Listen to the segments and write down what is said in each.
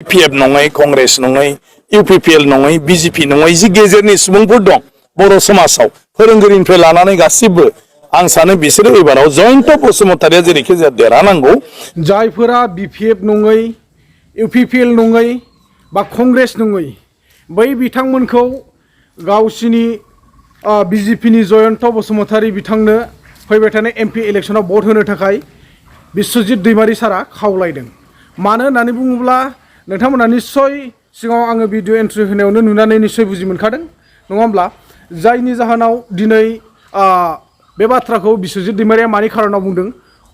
PF नङै कंग्रेस नङै UPPL नङै बिजेपि नङै जि गेजेरनि सुबुंफोर दं बर' समाजाव फोरोंगिरिनिफ्राय लानानै गासिबो आं सानो बिसोरो एबाराव जयन्त बसुमतारिया जेरैखि जाया देरहानांगौ। जायफोरा बिपिएफ नङै इउपिपिएल नङै बा कंग्रेस नङै बै बिथांमोनखौ गावसिनि बिजेपिनि जयन्त बसुमतारि बिथांनो फैबाय थानाय एमपि इलेक्शनाव भट होनो थाखाय बिस्वजित दैमारि सारा खावलायदों। मानो होननानै बुङोब्ला नोंथांमोना निश्चय सिगाङाव आङो भिडिअ एन्ट्रि होनायावनो नुनानै निश्चय बुजि मोनखादों नङा होमब्ला जायनि जाहोनाव दिनै बे बाथ्राखौ बिस्वजित दैमारिया मानि खारनाव बुंदों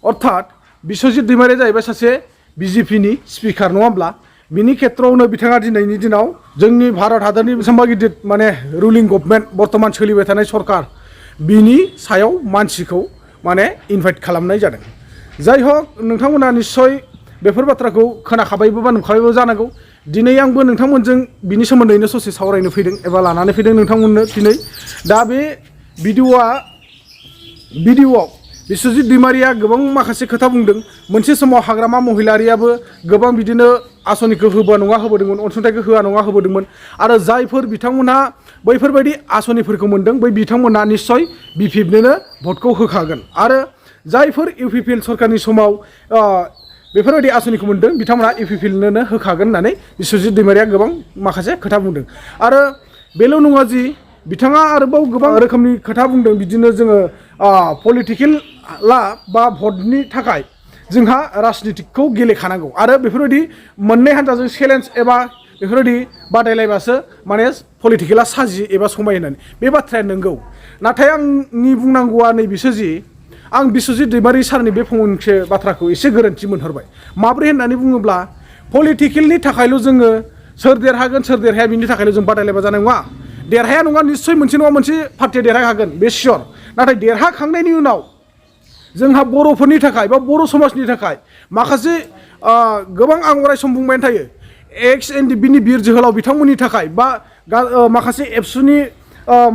अर्थात बिस्वजित दैमारिया जाहैबाय सासे बिजेपिनि स्पिकार नङा होमब्ला बिनि खेत्रआवनो बिथाङा दिनैनि दिनाव जोंनि भारत हादरनि बेसेबांबा गिदिर माने रुलिं गभर्नमेन्ट बर्तमान सोलिबाय थानाय सरकार बिनि सायाव मानसिखौ माने इनभाइट खालामनाय जादों। जाय हक नोंथांमोना निश्चय बेफोर बाथ्राखौ खोनाखाबायबो बा नुखाबायबो जानांगौ। दिनै आंबो नोंथांमोनजों बिनि सोमोन्दैनो ससे सावरायनो फैदों एबा लानानै फैदों नोंथांमोननो दिनै। दा बे भिडिअआव बिस्वजित दैमारिया गोबां माखासे खोथा बुंदों। मोनसे समाव हाग्रामा महिलारियाबो गोबां बिदिनो आसनिखौ होबा नङा होबोदोंमोन अनसुंथाइखौ होआ नङा होबोदोंमोन आरो जायफोर बिथांमोनहा बैफोरबायदि आसनिफोरखौ मोनदों बै बिथांमोनहा निश्चय बिपिएफनो भटखौ होखागोन आरो जायफोर इउपिपिएल सरकारनि समाव बेफोरबायदि आसनिखौ मोनदों बिथांमोना इउपिपिएलनो होखागोन होननानै बिस्वजित दैमारिया गोबां माखासे खोथा बुंदों। आरो बेल' नङा जि बिथाङा आरोबाव गोबां रोखोमनि खोथा बुंदों बिदिनो जोङो पलिटिकेला बा भटनि थाखाय जोंहा राजनितिकखौ गेलेखानांगौ आरो बेफोरबायदि मोननै हान्जाजों चेलेन्ज एबा बेफोरबायदि बादायलायबासो माने पलिटिकेला साजि एबा समाय होननानै बे बाथ्राया नंगौ। नाथाय आंनि बुंनांगौआ नैबेसो जि आं बिस्वजित दैमारि सारनि बे फंसे बाथ्राखौ एसे गोरोन्थि मोनहरबाय। माब्रै होननानै बुङोब्ला पलिटिकेलनि थाखायल' जोङो सोर देरहागोन सोर देरहाया बिनि थाखायल' जों बादायलायबा जानाय नङा। देरहाया नङा निश्चय मोनसे नङा मोनसे पार्टिया देरहाखागोन बे सियर। नाथाय देरहाखांनायनि उनाव जोंहा बर'फोरनि थाखाय बा बर' समाजनि थाखाय माखासे गोबां आं अराय सम बुंबाय थायो एक्स एनडिबिनि बिर जोहोलाव बिथांमोननि थाखाय बा माखासे एबसुनि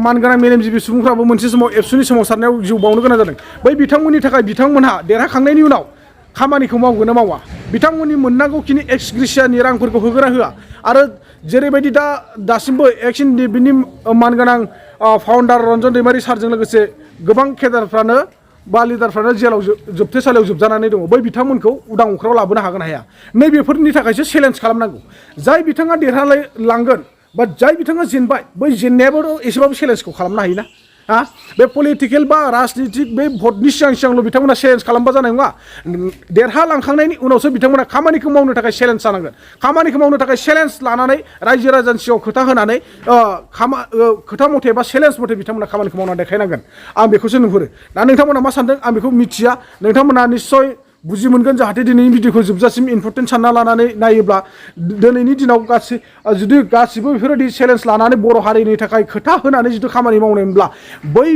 मानगोनां मेलेमजिबि सुबुंफ्राबो मोनसे समाव एबसुनि सोमावसारनायाव जिउ बावनो गोनां जादों। बै बिथांमोननि थाखाय बिथांमोनहा देरहाखांनायनि उनाव खामानिखौ मावगोन ना मावा बिथांमोननि मोननांगौखिनि एक्स ग्रेसियानि रांफोरखौ होगोन ना होआ आरो जेरैबायदि दासिमबो एक्स एनडिबिनि मानगोनां फाउन्डार रन्जन दैमारि सारजों लोगोसे गोबां केडारफ्रानो बा लिडारफ्रानो जेलाव जोबथेसालियाव जोबजानानै दङ बै बिथांमोनखौ उदां अख्राङाव लाबोनो हागोन हाया नैबेफोरनि थाखायसो चेलेन्ज खालामनांगौ। जाय बिथाङा देरहालांगोन बा जाय बिथाङा जेनबाय बै जेननायाबो एसेबाबो चेलेन्जखौ खालामनो हायोना बे पलिटिकेल बा राजनितिक बे भटनि सिगांल' बिथांमोना चेलेन्ज खालामबा जानाय नङा। देरहालांखांनायनि उनावसो बिथांमोना खामानिखौ मावनो थाखाय चेलेन्ज जानांगोन। खामानिखौ मावनो थाखाय चेलेन्ज लानानै रायजो राजानि सिगाङाव खोथा होनानै खोथा मथे बा चेलेन्ज मथे बिथांमोना खामानिखौ मावना देखायनांगोन। आं बेखौसो नुहुरो। दा नोंथांमोना मा सानदों आं बेखौ मिथिया। नोंथांमोना निश्चय बुजि मोनगोन जाहाथे दिनैनि भिडिअखौ जोबजासिम इम्परटेन्ट सानना लानानै नायोब्ला दिनैनि दिनाव जुदि गासिबो बेफोरबायदि चेलेन्ज लानानै बर' हारिनि थाखाय खोथा होनानै जुदि खामानि मावनायमोनब्ला बै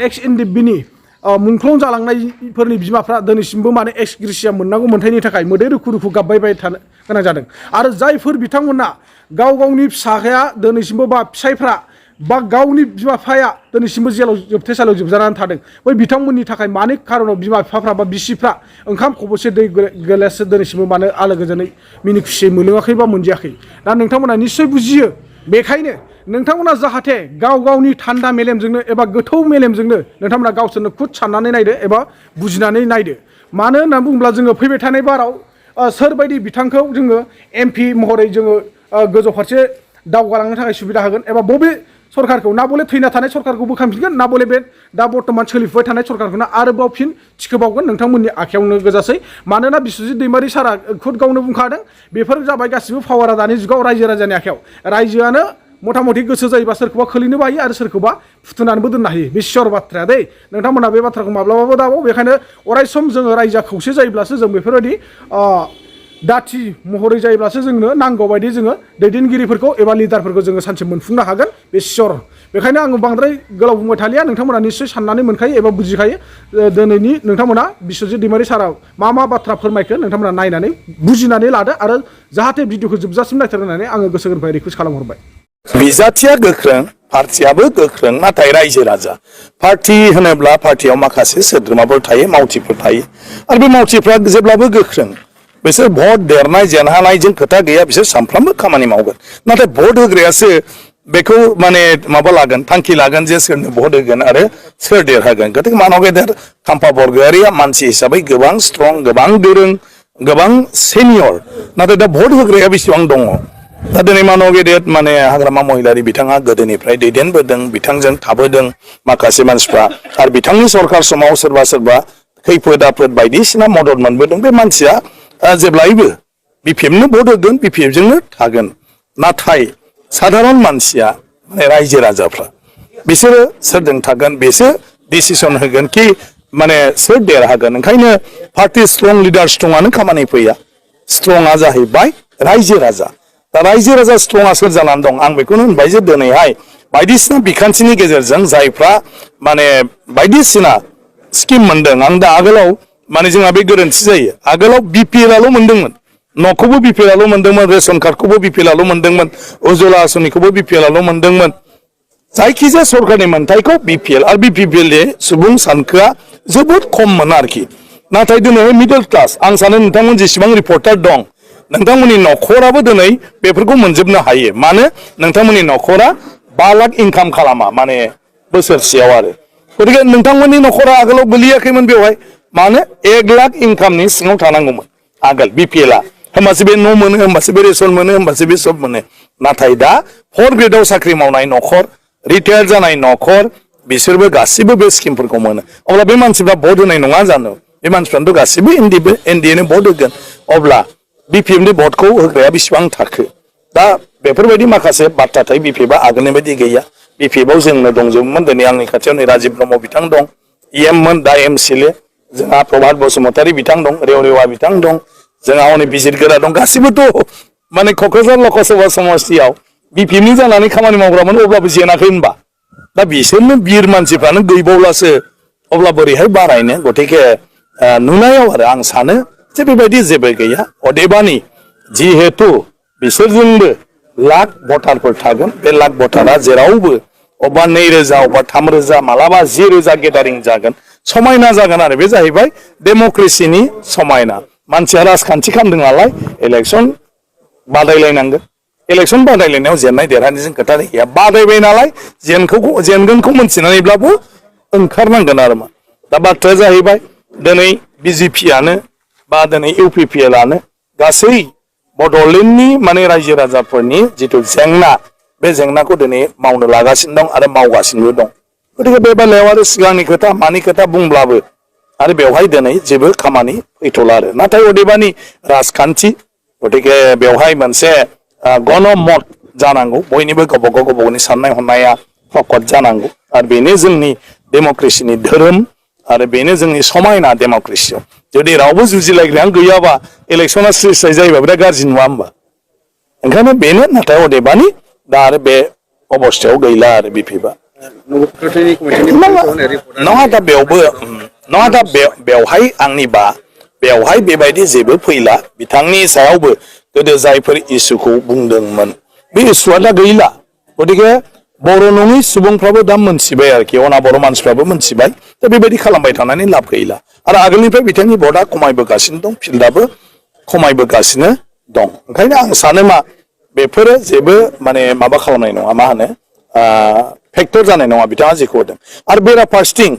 एक्स एनडिबिनि मुंख्लं जालांनायफोरनि बिमाफ्रा दिनैसिमबो माने एक्स ग्रेसिया मोननांगौ मोन्थायनि थाखाय मोदै रुखु रुखु गाबबाय थानो गोनां जादों। आरो जायफोर बिथांमोना गावनि फिसाया दिनैसिमबो बा फिसायफ्रा बा गावनि बिमा बिफाया दिनैसिमबो जेलाव जोबथेसालियाव जोबजानानै थादों बै बिथांमोननि थाखाय मानि खारनाव बिमा बिफाफ्रा बा बिसिफ्रा ओंखाम खबसे दै गिलाससो दिनैसिमबो मानो आलो गोजोनै मिनि खुसियै मोनलोङाखै बा मोनजायाखै। दा नोंथांमोना निश्चय बुजियो। बेखायनो नोंथांमोना जाहाथे गावनि थान्दा मेलेमजोंनो एबा गोथौ मेलेमजोंनो नोंथांमोना गावसोरनो खुद साननानै नायदो एबा बुजिनानै नायदो। मानो होननानै बुङोब्ला जोङो फैबाय थानाय बाराव सोरबायदि बिथांखौ जोङो एमपि महरै जोङो गोजौ फारसे दावगालांनो थाखाय सुबिदा होगोन एबा बबे सरकारखौ ना बले थैना थानाय सरकारखौ बोखांफिनगोन ना बले बे दा बर्तमान सोलिफुबाय थानाय सरकारखौनो आरोबाव फिन थिखोबावगोन नोंथांमोननि आखायावनो गोजासै। मानोना बिस्वजित दैमारि सारा खुद गावनो बुंखादों बेफोर जाबाय गासिबो पावारा दानि जुगाव रायजो राजानि आखायाव। रायजोआनो मथा मथि गोसो जायोबा सोरखौबा खोलैनोबो हायो आरो सोरखौबा फुथुनानैबो दोननो हायो। बे सियर बाथ्राया दै नोंथांमोना बे बाथ्राखौ माब्लाबाबो दाबाव। बेखायनो अराय सम जोङो रायजोआ खौसे जायोब्लासो जों बेफोरबायदि दाथि महरै जायोब्लासो जोंनो नांगौ बायदि जोङो दैदेनगिरिफोरखौ एबा लिडारफोरखौ जोङो सानसे मोनफुंनो हागोन बे सियर। बेखायनो आङो बांद्राय गोलाव बुंबाय थालिया नोंथांमोना निश्चय साननानै मोनखायो एबा बुजिखायो। दिनैनि नोंथांमोना बिस्वजित दैमारि सारा मा बाथ्रा फोरमायखो नोंथांमोना नायनानै बुजिनानै लादो आरो जाहाथे भिडिअखौ जोबजासिम नायथार होननानै आङो गोसो गोरबोनिफ्राय रिकुवेस्ट खालामहरबाय। बिजाथिया गोख्रों पार्टियाबो गोख्रों नाथाय रायजो राजा पार्टि होनोब्ला पार्टियाव माखासे सोद्रोमाफोर थायो मावथिफोर थायो आरो बे मावथिफ्रा जेब्लाबो गोख्रों बिसोर भट देरनाय जेनहानायजों खोथा गैया बिसोर सानफ्रामबो खामानि मावगोन नाथाय भट होग्रायासो बेखौ माने माबा लागोन थांखि लागोन जे सोरनो भट होगोन आरो सोर देरहागोन गतिके मानव गेदेर खाम्फा बरग'यारिया मानसि हिसाबै गोबां स्ट्रं गोबां गोरों गोबां सेनियर नाथाय दा भट होग्राया बेसेबां दङ दा दिनै मानव गेदेर माने हाग्रामा महिलारि बिथाङा गोदोनिफ्राय दैदेनबोदों बिथांजों थाबोदों माखासे मानसिफ्रा आरो बिथांनि सरकार समाव सोरबा सोरबा खैफोद आफोद बायदिसिना मदद मोनबोदों बे मानसिया जेब्लायबो बिपिएफनो भट होगोन बिपिएफजोंनो थागोन नाथाय साधारन मानसिया माने रायजो राजाफ्रा बिसोरो सोरजों थागोन बिसोर डिसिसन होगोन कि माने सोर देरहागोन ओंखायनो पार्टी स्ट्रं लिडार स्ट्रंआनो खामानि फैया स्ट्रंआ जाहैबाय रायजो राजा दा रायजो राजा स्ट्रंआ सोर जानानै दं आं बेखौनो होनबाय जे दिनैहाय बायदिसिना बिखान्थिनि गेजेरजों जायफ्रा माने बायदिसिना स्किम मोनदों आं दा आगोलाव माने जोंहा बे गोरोन्थि जायो आगोलाव बिपिएलआल' मोनदोंमोन न'खौबो बिपिएलआल' मोनदोंमोन रेशन कार्डखौबो बिपिएलआल' मोनदोंमोन उज्ज्वला आसनिखौबो बिपिएलआल' मोनदोंमोन जायखिजाया सरकारनि मोनथायखौ बिपिएल आरो बिपिएलनि सुबुं सानखोआ जोबोद खममोन आरोखि नाथाय दिनै मिडल क्लास आं सानो नोंथांमोन जेसेबां रिपर्टार दं नोंथांमोननि न'खराबो दिनै बेफोरखौ मोनजोबनो हायो मानो नोंथांमोननि न'खरा 5 लाख इनकाम खालामा माने बोसोरसेयाव आरो गतिके नोंथांमोननि न'खरा आगोलाव गोलैयाखैमोन बेवहाय मानो 1 लाख इनकामनि सिङाव थानांगौमोन आगोल बिपिएलआ होमबासो बे न' मोनो होमबासो बे रेशन मोनो होमबासो बे सब मोनो नाथाय दा 4 ग्रेडआव साख्रि मावनाय न'खर रिटायार जानाय न'खर बिसोरबो गासिबो बे स्किमफोरखौ मोनो अब्ला बे मानसिफ्रा भट होनाय नङा जानो बे मानसिफ्रानोथ' गासिबो एनडिएनो भट होगोन अब्ला बिपिएफनि भटखौ होग्राया बेसेबां थाखो दा बेफोरबायदि माखासे बाथ्रा थायो बिपिएफआ आगोलनि बायदि गैया बिपिएफआव जोंनो दंजोबोमोन दिनै आंनि खाथियाव नै राजिब ब्रह्म बिथां दं इएममोन दा एमसिएलए जोंहा प्रभात बसुमतारी बिथां दं रेवरेवा बिथां दं जोंहा हनै बिजिरगोरा दं गासिबोथ' माने क'क्राझार लकसभा समस्तियाव बिपिएफनि जानानै खामानि मावग्रामोन अब्लाबो जेनाखै होनबा दा बिसोरनो बिर मानसिफ्रानो गैबावलासो अब्ला बोरैहाय बारायनो गतिके नुनायाव आरो आं सानो जे बेबायदि जेबो गैया अदेबानि जिहेतु बिसोरजोंबो लाख भटारफोर थागोन बे लाख भटारा जेरावबो अबा 2,000 अबा 3,000 मालाबा 10,000 गेदारिं जागोन समायना जागोन आरो बे जाहैबाय डेम'क्रेसिनि समायना मानसिया राजखान्थि खालामदों नालाय इलेक्सन बादायलायनांगोन इलेक्सन बादायलायनायाव जेननाय देरहानायजों खोथा गैया बादायबाय नालाय जेनगोनखौ मोनथिनानैब्लाबो ओंखारनांगोन आरो मा दा बाथ्राया जाहैबाय दिनै बिजेपिआनो बा दिनै इउपिपिएलआनो गासै बड'लेण्डनि माने रायजो राजाफोरनि जिथु जेंना बे जेंनाखौ दिनै मावनो लागासिनो दं आरो मावगासिनोबो दं गतिके बे बेलायाव आरो सिगांनि खोथा मानि खोथा बुंब्लाबो आरो बेवहाय दिनै जेबो खामानि फैथ'ला आरो नाथाय अदेबानि राजखान्थि गतिके बेवहाय मोनसे गणमत जानांगौ बयनिबो गावबा गावनि साननाय हनाया प्रकट जानांगौ आरो बेनो जोंनि डेम'क्रेसिनि धोरोम आरो बेनो जोंनि समायना डेम'क्रेसियाव जुदि रावबो जुजिलायग्रायानो गैयाबा इलेक्सना स्रि स्राय जायोबा बिराद गाज्रि नङा होमबा ओंखायनो बेनो नाथाय अदेबानि दा आरो बे अबस्थायाव गैला आरो बिपिएफआ नङा दा बेवहाय आंनिबा बेवहाय बेबायदि जेबो फैला बिथांनि सायावबो गोदो जायफोर इसुखौ बुंदोंमोन बे इसुआ दा गैला गतिके बर' नङि सुबुंफ्राबो दा मोनथिबाय आरोखि अना बर' मानसिफ्राबो मोनथिबाय दा बेबायदि खालामबाय थानानै लाब गैला आरो आगोलनिफ्राय बिथांनि भटआ खमायबोगासिनो दं फिल्डआबो खमायबोगासिनो दं ओंखायनो आं सानो मा बेफोरो जेबो माने माबा खालामनाय नङा मा होनो फेक्टर जानाय नङा बिथाङा जेखौ होदों आरो बेराफारसेथिं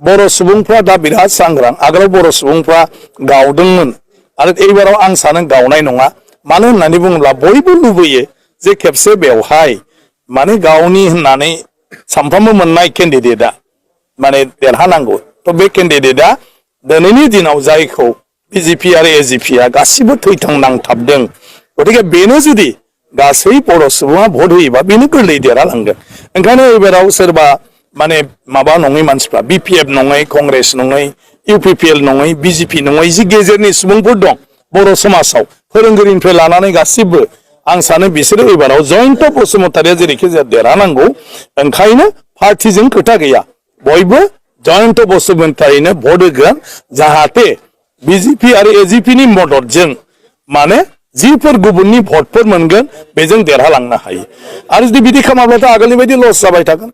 बर' सुबुंफ्रा दा बिराद सांग्रां आगोलाव बर' सुबुंफ्रा गावदोंमोन आरो एबाराव आं सानो गावनाय नङा मानो होननानै बुङोब्ला बयबो लुबैयो जे खेबसे बेवहाय माने गावनि होननानै सानफ्रामबो मोननाय केन्डिडेटआ माने देरहानांगौ थ' बे केन्डिडेटआ दिनैनि दिनाव जायखौ बिजेपि आरो एजिपिआ गासिबो थैथां नांथाबदों गतिके बेनो जुदि गासै बर' सुबुङा भट होयोबा बेनो गोरलै देरहालांगोन ओंखायनो एबाराव सोरबा माने माबा नङै मानसिफ्रा बिपिएफ नङै कंग्रेस नङै इउपिपिएल नङै बिजेपि नङै जि गेजेरनि सुबुंफोर दं बर' समाजाव फोरोंगिरिनिफ्राय लानानै गासिबो आं सानो बिसोरो एबाराव जयन्त बसुमतारिया जेरैखि जाया देरहानांगौ ओंखायनो पार्टिजों खोथा गैया बयबो जयन्त बसुमतारिनो भट होगोन जाहाथे बिजेपि आरो एजिपिनि मददजों माने जिफोर गुबुननि भटफोर मोनगोन बेजों देरहालांनो हायो आरो जुदि बिदि खालामाब्लाथ' आगोलनि बायदि लस जाबाय थागोन